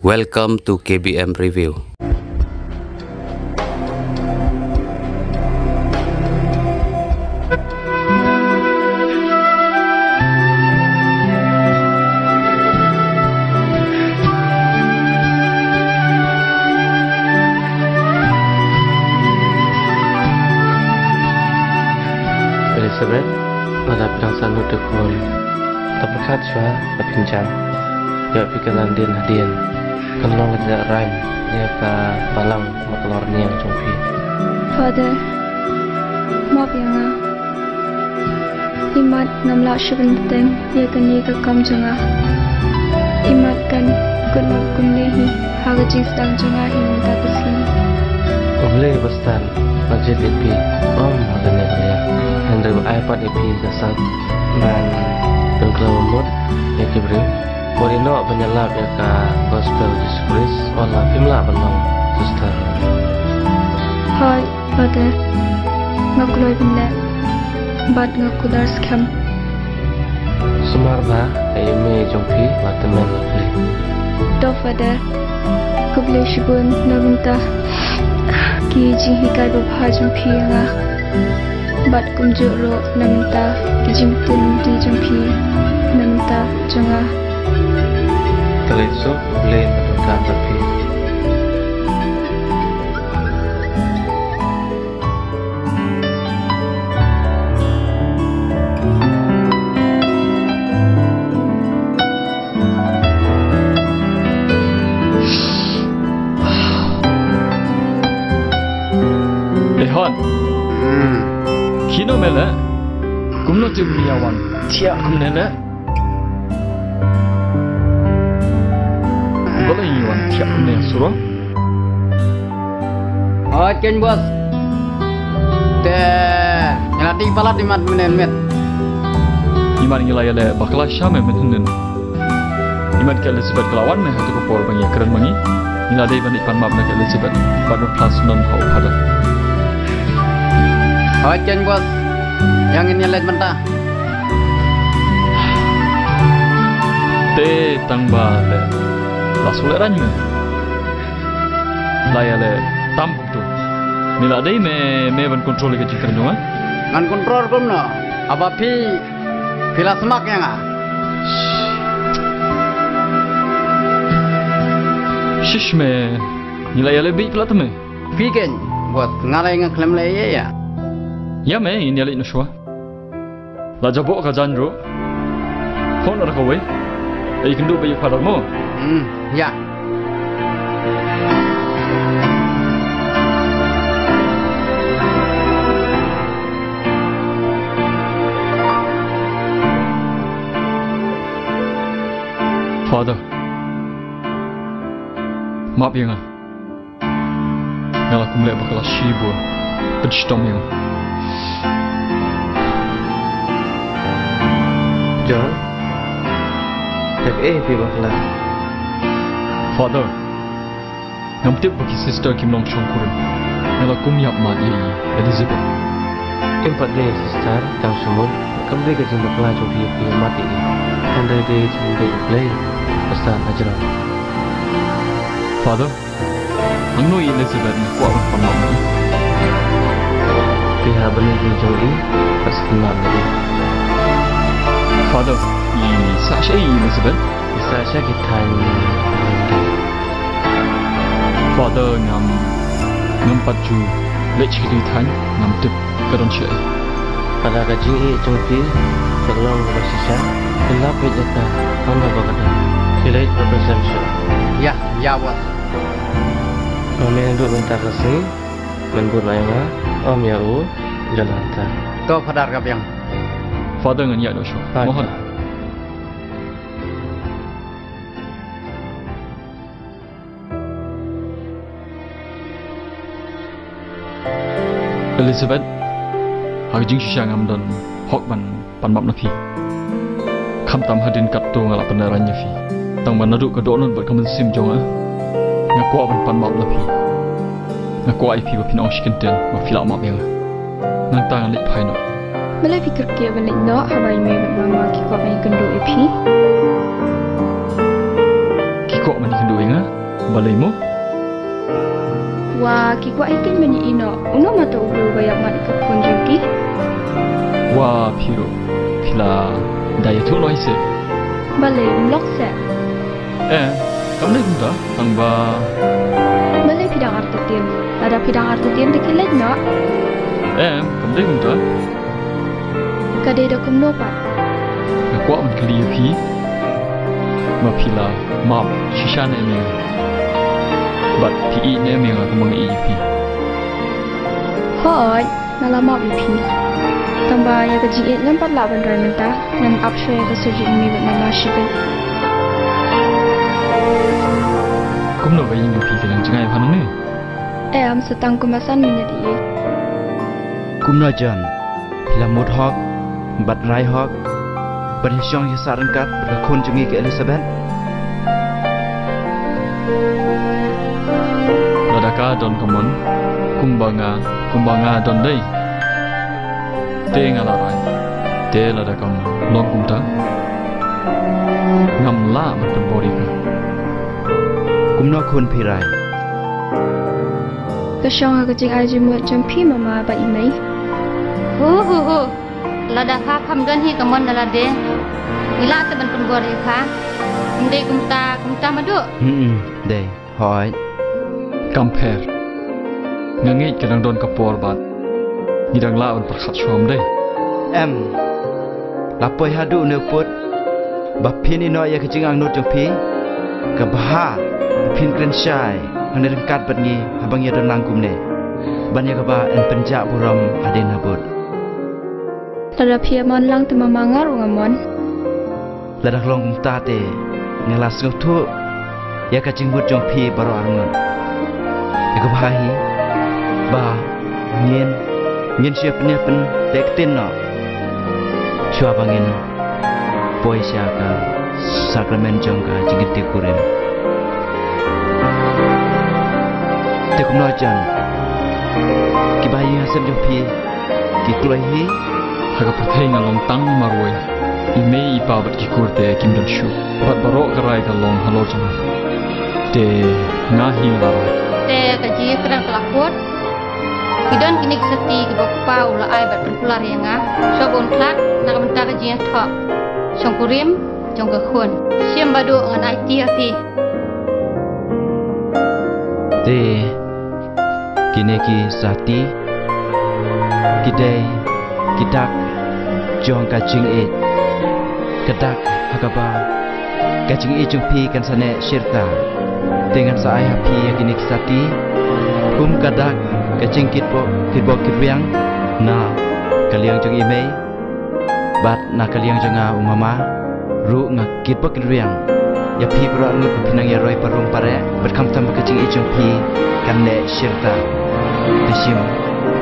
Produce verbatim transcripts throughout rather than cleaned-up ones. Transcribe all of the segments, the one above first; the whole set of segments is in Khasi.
Welcome to K B M Review. Elizabeth, lada phi dang sah nud da khun, to pyrkhat shuwa ba phin jan. Ïoh phi ka kyndon hadien. Kan long ka jingïarap ïa ka balang ba ka lorniang jong phi. Father, map ïa nga. Imat ngam lah shuh ban bteng ïa kane ka kam jong nga. Imat kan kut map kumne hi ha ka jingsdang jong nga hi mynta ka sngi. U Blei ba stad ba jied ïa phi, ym ha kane ka liang. Hynrei ba ai pat ïa phi ka sap ban pynkylla mut ïa ki briew. Wat ïeh noh ban ïalap ïa ka gospel Jisu Khrist wat la phim lah ban long sister. Hooid, Father. Nga kloi ban leh bad nga kular skhem. Sumar bha ïa i mei jong phi, la tymmen la pli. To Father, khublei shibun na bynta ki jinghikai babha jong phi ïa nga. Bad kumjuh ruh na bynta ki jingpynlong jong phi na bynta jong nga. Khublei shibun, Blei na bynta jong phi. Eh, Hon. Hmm. Kino me leh? Kumno te me ïa wan thiah kumne leh? Balei ïa wan thiah kumne, Suro? Hooid keiñ boss. Te ngi la dih palat imat mynne miet. Imat ngi la ïaleh bakla sha me mynhynnin. Imat ka Elizabeth ka la wan ne ha kato ka por ba ngi ïakren ma ngi. Ngi la dei ban leit pan map na ka Elizabeth bad ban phla syndon ha u Father. Hooid keiñ boss. Ïa ngin ïaleit mynta. Te tang ba leh la shu leh rang me. La ïaleh tam kumto. Me la dei me, me ban control ïa ka jingkren jong nga. Ngan control kumno? Haba phi, phi la smak ïa nga. Shish me, ngi la ïaleh beit palat te me. Phi keiñ, boss, nga la ïa nga khlem leh ïa ïa. Ïa me, ngin ïaleit noh shuwa. La jaboh ka jan ruh. Phone ar kawei. Ai kynduh ba ïa Father mo. Hmm, ïa. Father. Map ïa nga. Nga la kum leh ba ka la shibun. Pynshitom ïa nga. John, da kaei phi bakla? Father, ngam tip ba ki sister kim long shongkurim. Nga la kum ïap mad ïa i Elizabeth. Im pat dei sister, tang sumut, kam dei ka jingbakla jong phi ïa phi ïap mad ïa i. Hynrei dei jingdei U Blei ba stad hajrong. Father, Hangno i Elizabeth nga kwah ban pan map. Te ha bneng jong i, bad sngewbha ïa i. Father, i sah sha i Elizabeth? I sah sha ki thaiñ. Father, ngam, ngam pat ju leit sha ki thaiñ, ngam tip. Ka don sha i. Lada ka jingïeit jong phi ka long kaba shisha, phin lap beit ïa ka, ym kaba ka don. Phi leit ba phin shem shuh. Ïa, ïa wat. Ba me naduh mynta ka sngi, men bud noh ïa nga, ym ïa u Jonathan. To Father ka biang. Father ngan ïaid noh shuh. Mohon. Elizabeth, ha ka jingshisha ngam don hok ban pan map na phi. Khamtam hadien katto nga la pynlehrain ïa phi. Tang ba naduh ka dohnud bad ka mynsiem jong nga, nga kwah ban pan map na phi. Nga kwah ïa phi ba phin ong shi kyntien ba phi lah map ïa nga. Nangta ngan leit phai noh. Balei phi kyrkieh ban leit noh haba i mei bad mama ki kwah ban ïakynduh ïa phi? Ki Kwah ban ïakynduh ïa nga? Balei mo? Wa, ki kwah ïa kane mynta ino, uno ma uto u briew ba ïa mat ïa ka khun jong ki? Wa, phi ruh phi la dei ïathuh noh hi se. Balei, um lok se? Em, kam dei kumta, tang ba. Balei phi dang artatien? Lada phi dang artatien te khie leit noh. Em, kam dei kumta. Ka dei da kumno pat? Nga kwah ban kylli ïa phi ba phi la map shisha ne em ïa nga, bad phi ïeit ne em ïa nga kumba nga ïeit ïa phi? Hooid, nga la map ïa phi. Tang ba ïa ka jingïeit ngam pat lah ban rai mynta. Ngan ap shuwa ïa ka surgery ïa me bad mama shibit. Kumno ka ïing jong phi, ka ïeng jngai bha nangne? Em, sa tang kumba san minit ïa. Kumno John, phi la mut hok bad rai hok ban ïa shong ïa sah ryngkat bad ka khun jong ngi ka Elizabeth? Lada ka don ka mon kumba nga, kumba nga don dei, te nga la rai. Te lada kam long kumta, ngam lah ban pynbor ïa ka. Kumno khun phi rai? Ka shong ha ka jingai jingmut jong phi mama bad i mei. Hu hu hu. Lada pha pham don hi ka mon da lade, ngi lah te ban pynbor ïa pha. Ym dei kumta, kumta madu. Hmm, dei. Hooid. Kam pher. Nga ngeit ka dang don ka por bad ngi dang lah ban pyrkhat shuwa, ym dei? Em. La poi haduh une u pud ba phin ïehnoh ïa ka jingangnud jong phi? Ka bha ba phin kren shai hangne ryngkat bad ngi haba ngi ïadon lang kumne, ban ïa kaba yn pynjah burom hadien habud. Lada phi ïa mon lang te mama nga ruh nga mon. Lada ka long kumta te nga la sngewthuh ïa ka jingmut jong phi baroh arngut. Ïa ka bha hi ba ngin, ngin shu ïa pynïapynteh ktien noh shuwa ba ngin poi sha ka sakramen jong ka jingkynti kurim. Te kumno John, ki bahaïing hasem jong phi ki kloi hi? Ha ka pyrthei nga long tang marwei. I mei i pa bad ki kur te kim don shuh. Bad baroh ka rai ka long halor jong nga. Te nga hi nga la rai. Te ka jingïakren ka la kut. Ki don kine ki sati kiba u kpa u la ai bad pynkular ïa nga. Shuwa ba un khlad na ka bynta ka jingïathoh shongkurim jong ka khun. Shim ba duh ngan aiti ïa phi. Te kine ki sati ki dei ki dak jong ka jingïeit. Ka dak ha kaba ka jingïeit jong phi kan sa neh shirta. Te ngan sa ai ha phi ïa kine ki sati kum ka dak ka jingkitbok, kitbok kitrwiang na ka liang jong i mei bad na ka liang jong nga u mama ruh. Nga kitbok kitrwiang ïa phi baroh arngut ba phi nang ïa roi parung pareh bad khamtam ba ka jingïeit jong phi kan neh shirta. Te shim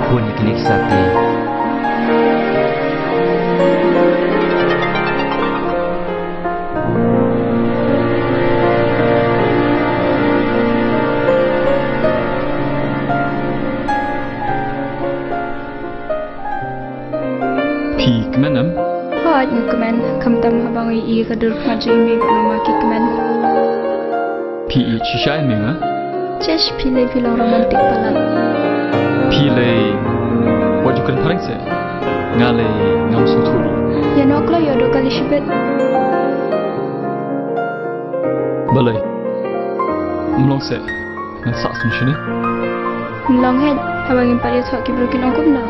khun ïa kine ki sati. Phi kmen em? Hooid nga kmen, khamtam haba nga ïohi ka dur khmat jong i mei bad mama ki kmen. Phi ïeit shisha ïa me nga? Chesh, phi lei phi long romantic palat. Phi lei wat ju kren phareng se. Nga lei ngam sngewthuh ruh. Ïa noh kloi ïoh doh kali shibit. Balei? Ym long se. Ngan sah sum shane. Ym long heh, haba ngim pat ïathoh ki briew kin ong kumno?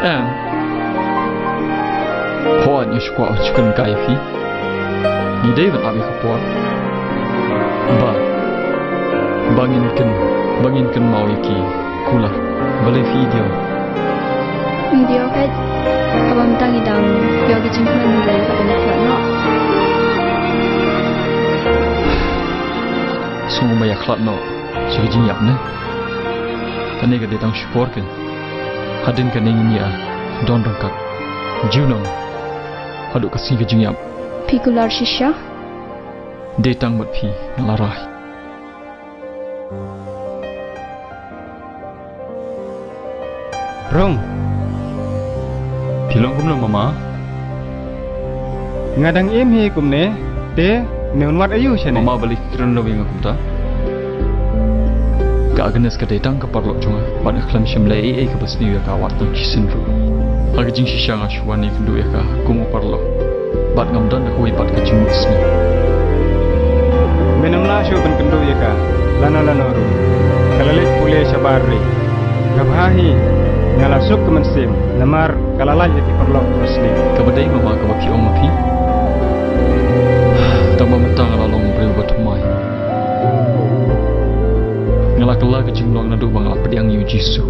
Em. Hooid nga shu kwah ban shu kren kai ïa phi. Ngi dei ban ap ïa ka por ba, ba ngin kyn, ba ngin kynmaw ïa ki kular. Balei phi diaw? Ym diaw heh. Haba mynta ngi dang ïoh ki jingkmen, ngi dei ban khlad noh. Sngewbha ïa khlad noh sha ka jingïap ne? Kane ka dei tang shipor keiñ. Hadien kane ngin ïa don ryngkat junom haduh ka sngi ka jingïap. Phi kular shisha? Dei tang bad phi nga la rai. Rung. Phi long kumno mama? Nga dang im hi kumne, te Ne un wad aïu shane? Mama, balei kren ïa nga kumta? Ka Agnes ka dei tang ka paralok jong nga, bad nga khlem shym leh ei ei kaba sniew ïa ka wat tang shisien ruh. Ha ka jingshisha nga shu wan ïakynduh ïa ka kum u paralok, bad ngam don da kawei pat ka jingmut sniew. Men ym lah shuh ban kynduh ïa ka lano lano ruh. Ka la leit pule shabar ri. Nga bha hi, nga la suk ka mynsiem namar ka la lait ïa ki paralok ba sniew. Kaba dei, Mama, kaba phi ong ma phi, tang ba mynta nga la long briew ba thymmai. Nga la kylla ka jinglong naduh ba nga la pdiang ïa u Jisu.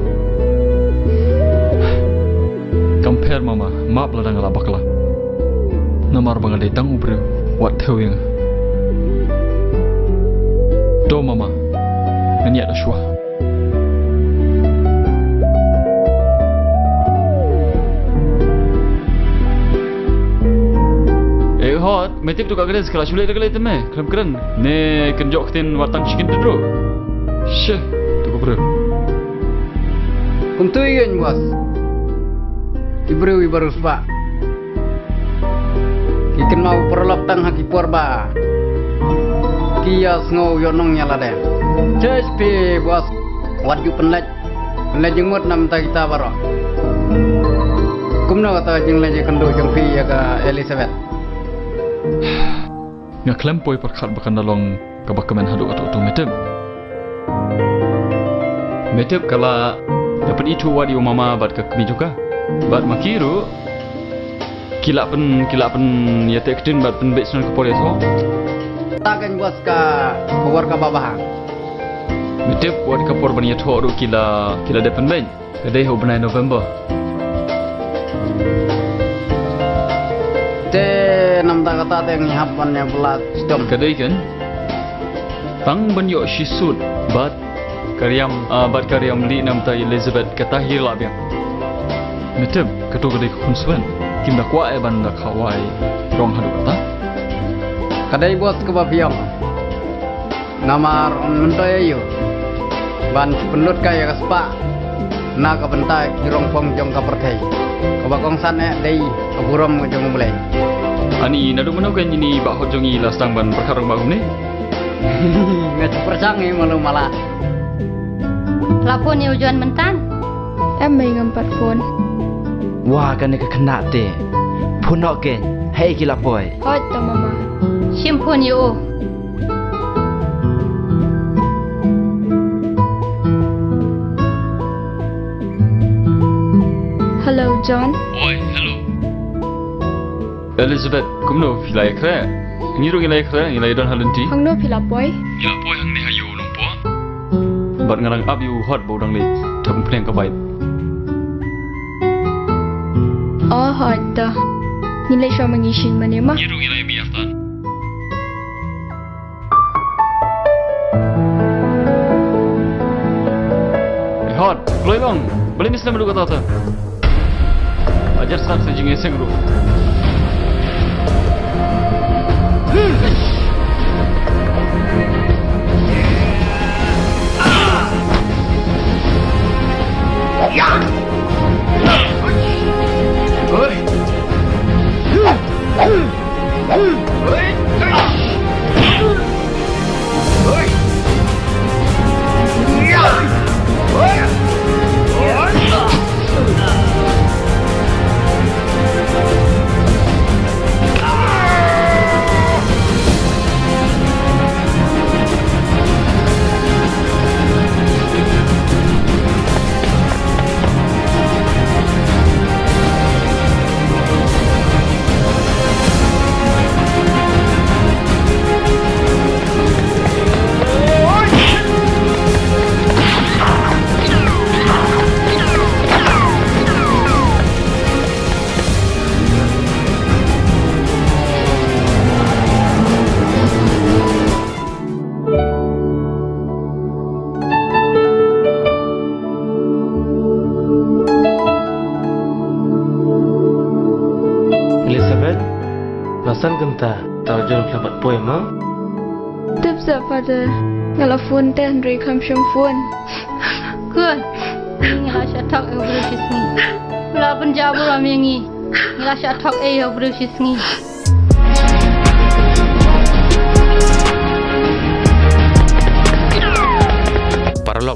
Kam pher, Mama, map lada nga la bakla, namar ba nga dei tang u briew, wat thew ïa nga. To Mama, ngan ïaid da shuwa. Eh, hot, me tip tu ka Grace ka la shu leit da ka leit te me, khlem kren. Ne kynjoh ktien wat tang shi kyntien ruh. Sheh, tu ka briew. Kumtu ïa ngi, boss. Ki briew kiba riewspah ki kynmaw paralok tang ha ki por ba ki ïa sngew ïoh nong ïa lade. Chesh phi, boss. Wat ju pynleit, pynleit jingmut namar kita baroh. Kumno kata jingleit jingkynduh jong phi ïa ka Elizabeth? Nga khlem poi pyrkhat ba kan da long kaba kmen haduh katto katne, me tip. Me tip ka la da pynithuh wat ïa u Mama bad ka kmie jong ka. Bad ma ki ruh ki la pyn, ki la pynïateh ktien bad pynbeit shuh ka por ïathoh. Ta kan, boss, ka khubor kaba bha. Me tip, wat ka por ban ïathoh ruh ki la, ki la dep pynbeit. Ka dei ha u bnai November. Te namar kata te ngi hap ban ïa bla sdom. Ka dei kan. Tang ban ïoh shi suit bad ka riam, ah, bad ka riam lih namar Elizabeth, kata hi la biang. Me tip, kato ka dei ka khun swen. Kim da kwah eh ban da khawai rong haduh kata. Ka dei, boss, kaba phi ong. Namar ym myntoi aïu ban pynlut ka ïa ka spah na ka bynta ki rongphong jong ka pyrthei. Kaba kongsan eh dei ka burom jong U Blei. Ani, naduh mynno kein ine i Bah Hot jong ngi la sdang ban pyrkhat rangbah kumne? Nga shu pyrshang ïa malu mala. La phone ïa u John mynta? Em, mei, ngam pat phone. Wah, kane ka khynnah te. Phone noh kein. Hei, ki la poi. Hooid to, Mama. Shim phone ïa u. Hello, John. Oi, hello. Elizabeth, kumno, phi la ïakhreh? Ngi ruh ngi la ïakhreh, ngi la ïadon ha lynti. Hangno phi la poi? Ngi la poi hangne ha ïew u nongpoh. Bad nga dang ap ïa u Hot ba u dang leit thep umphniang ka bike. Oh, hooid to. Ngin leit shuwa ma ngi shen mane ma. Ngi ruh ngi la ïa mih artat. Hot, kloi long. Balei me slem haduh katta katta? Hajar sat sa jingïaseng ruh. Elizabeth, la san kynta, tau jong ka bat poi ma? Tip sa, Father, nga la phone te hynrei kam shym phone. Khun, ngi la shah thok ïa u briew shisngi. La pynjah burom ïa ngi. Ngi la shah thok ïa u briew shisngi.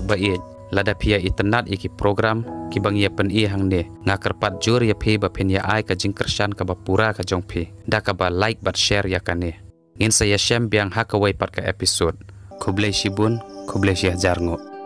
Ba ïeit, lada phi ïa itynnad ïa ki program kiba ngi ïa pyni hangne, nga kyrpad jur ïa phi ba phin ïa ai ka jingkyrshan kaba pura ka jong phi da kaba like bad share ïa kane. Ngin sa ïashem biang ha kawei pat ka episode. Khublei shibun, khublei shihajar nguh.